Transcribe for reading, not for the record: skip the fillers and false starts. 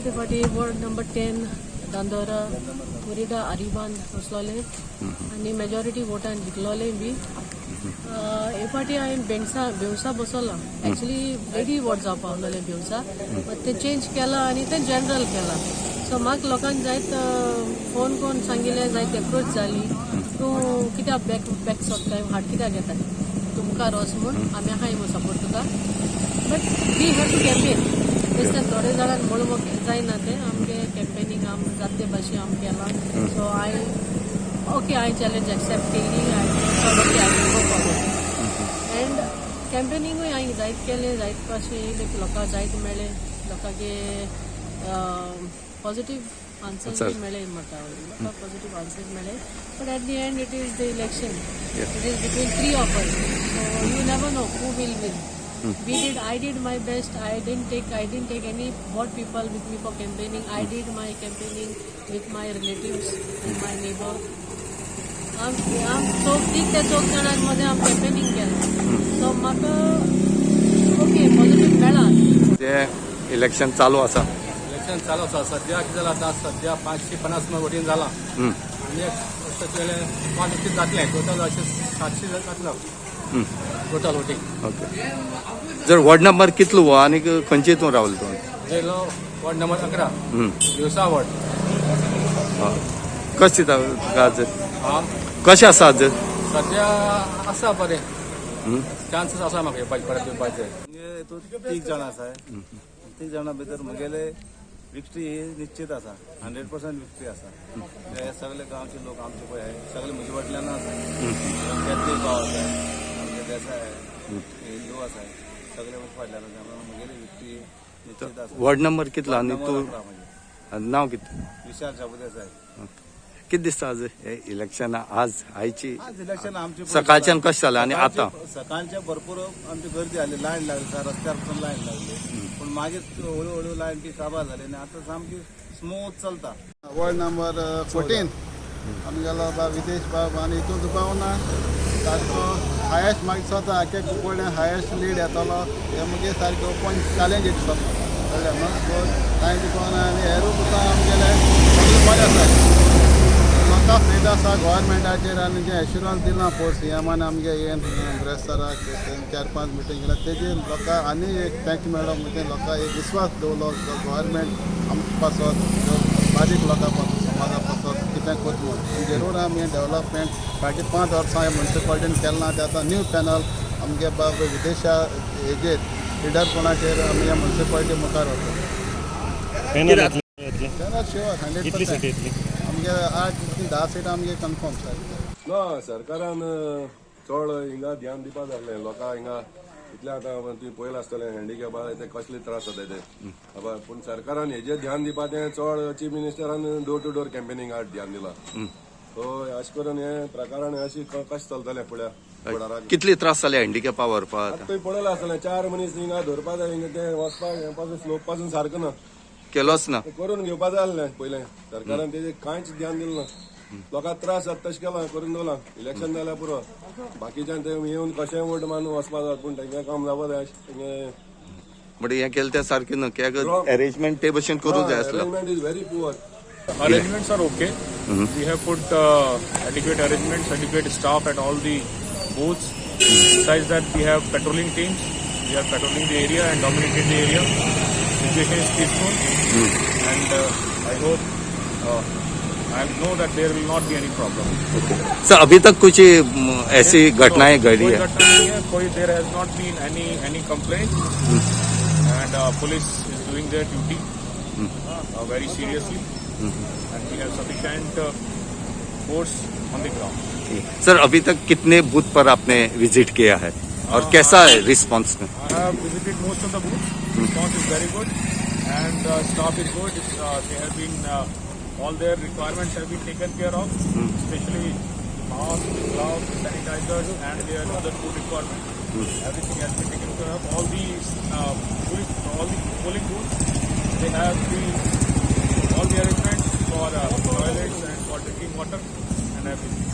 पयले फावटी ward number 10 दांदोरा मुरिडा आरिबान वचलोलें आनी मेजॉरिटी वोटान जिखलोलें बी. हे फावटी हांवें बेंगसा बेवसा बसवला. एक्चुली लेडी वॉर्ड जावपा आहलोलें बेवसा, बट तें चेंज केलां आनी तें जनरल केलां. सो म्हाका लोकांक जायत फोन करून सांगिल्लें, जायत एप्रोच जाली, तूं कित्याक बॅक बॅक सोदताय, हाड कित्याक घेताय, तूं मुखार वच म्हूण, आमी आहाय म्हूण सपोर्ट तुका. But we have to campaign. तेच थोडे जाणांक म्हणून जायना तें. आमगे कॅम्पेनींग आम जाता ते भाशेन आम केलां. सो हांवें ओके, हांवें चॅलेंज एक्सेप्ट केली. हांवें okay, I go forward and कॅम्पेनिंगूय हांवें जायत केलें. जायत भाशेन लोकांक जायत मेळ्ळें, लोकांगे पॉझिटीव आन्सर्स बी मेळ्ळे म्हाका. लोकांक पॉझिटीव आन्सर्स मेळ्ळे, but at the end it is the election. It is between three of us, so you never know who will win. We did I did my best. I didn't take any bought people with me for campaigning. I did my campaigning with my relatives and my neighbor. आम आम चौग, तीग ते चौग जाणां मदें आम campaigning केलां. सो म्हाका ओके, पॉझिटीव मेळ्ळा. ते इलेक्शन चालू आसा. इलेक्शन चालू आसा. सध्या कितें जालां, आतां सध्या 550 वोटींग जालां आनी एक तशें 500 जातलें. टोटल अशें 700 जातलो टोटल वोटींग. ओके, जर वॉर्ड नंबर कितलो हो आनी खंयचे हितून रावले तूं? येयलो वॉर्ड नंबर 11, दिवसा वॉर्ड. कशें दिसता तुका आज? हा. कशें आसा आज? सध्या आसा बरें. चान्सीस आसा म्हाका येवपाचे, परत येवपाचे. म्हणजे हितून तीग जाणां आसाय. तीग जाणां भितर म्हगेले विक्ट्री ही निश्चित आसा. 100% विक्ट्री आसा. हे सगळे गांवचे लोक आमचे पळय हे सगळे म्हजे फाटल्यान आसा. कॅथलीक भाव आसा आमचे, देसाय, हिंदू आसा, सगळे म्हजे फाटल्यान आसा. म्हगेली विक्ट्री निश्चित आसा. वॉर्ड नंबर कितलो आनी नंबर तूं 11 म्हजे. नांव कितें? विशाल शाबू देसाय. कितें दिसता आज हे इलेक्शन आज आयची? आज इलेक्शन आमचे सकाळच्यान कशें जालें आनी आतां? सकाळचे भरपूर आमची गर्दी आली, लायन लागली, रस्त्यार पसून लायन लागली. पूण मागीर हळू हळू लायन ती काबार जाली आनी आतां सामकी स्मूथ चलता. वॉर्ड नंबर 14 आमगेलो बाब विदेश बाब आनी हितून दुबाव ना, सारको हायेस्ट मागीर सोता आख्या कुंकळ्ळ्यान हायेस्ट लीड येतलो. हे मुगे सारको ओपन चॅलेंज येता सोदता, कळ्ळें न्हू? सो कांय दुबाव ना. आनी हेरूय सुद्दां आमगेले सगळे बरे आसात. लोकांक फेद आसा गव्हर्मेंटाचेर आनी जें एश्युरन्स दिलां पोर सीएमान आमगे हें ब्रेस्ताराक चार पांच मिटींग केल्या, तेजेर लोकांक आनी एक thank मेळ्ळो. म्हणजे लोकांक एक विस्वास दवरलो, गव्हर्मेंट आमचे पासत, बारीक लोकां पासत, समाजा पासत कितें करता म्हूण. जरूर आमी डेवलपमेंट फाटीं 5 वर्सां म्युनिसिपालिटीन केलें ना, तें आतां न्यू पॅनल आमगे बाब विदेशा हेजेर लिडरपणाचेर आमी ह्या म्युनिसिपालिटी मुखार वता. पॅनल येतलें? पॅनल शुअर, हंड्रेड कितली पर्संट सीट येतली? आमगे 8 ते 10 सीट आमगे कन्फर्म सारकें. ना, सरकारान चड हिंगा ध्यान दिवपा जाय आसलें लोकांक. हिंगा इतलें आतां तुवें पळयलां आसतलें, हँडिकॅपा ते कसले त्रास जाता ते बाबा. पूण सरकारान हेजेर ध्यान दिवपा तें चड. चीफ मिनिस्टरान डोर टू डोर कॅम्पेनिंगाक ध्यान दिलां. सो अशें करून हे प्रकारान अशें कशें चलतलें फुडें फुडाराक? कितले त्रास जाले हँडिकॅपा व्हरपाक? आतां तुवें पळयलां आसतलें, चार मनीस हिंगा धरपा जाय. हिंगा ते वचपाक हें पासून, स्लोप पासून सारको ना. केलोच ना. तें करून घेवपा जाय आसलें पयलें. सरकारान तेजेर कांयच ध्यान दिलें ना. लोकांक त्रास जाता तशें केलां, करून दवरलां. इलेक्शन जाल्यार पुरो, बाकीच्यान ते येवन कशेंय वोट मारून वचपा जाता. पूण तेंगे काम जावपा जाय तेंगे. म्हणजे हें केलें तें सारकें न्हू, कित्याक अरेंजमेंट ते भशेन करूंक जाय आसलो. Arrangement is very poor. Arrangements are okay. We have put adequate arrangements, adequate staff at all the booths. Besides that, we have patrolling teams. We are patrolling the area and dominated the area. Situation is peaceful, and I hope, I know that there will not be any problem. Sir, अभी तक कुछ AC घटनाएं घटी कोई है? घटना नहीं है कोई. There has not been any complaint, and police is doing their duty very seriously, and we have sufficient force on the ground. Sir, अभी तक कितने बूथ पर आपने विजिट किया है और कैसा है रिस्पांस में? I have visited most of the booths. Response is very good, and staff is good. They have been all their requirements have been taken care of, especially masks, gloves, sanitizers, and their other food requirements. Everything has been taken care of. All the polling booths, they have the all the arrangements for toilets and for drinking water and everything.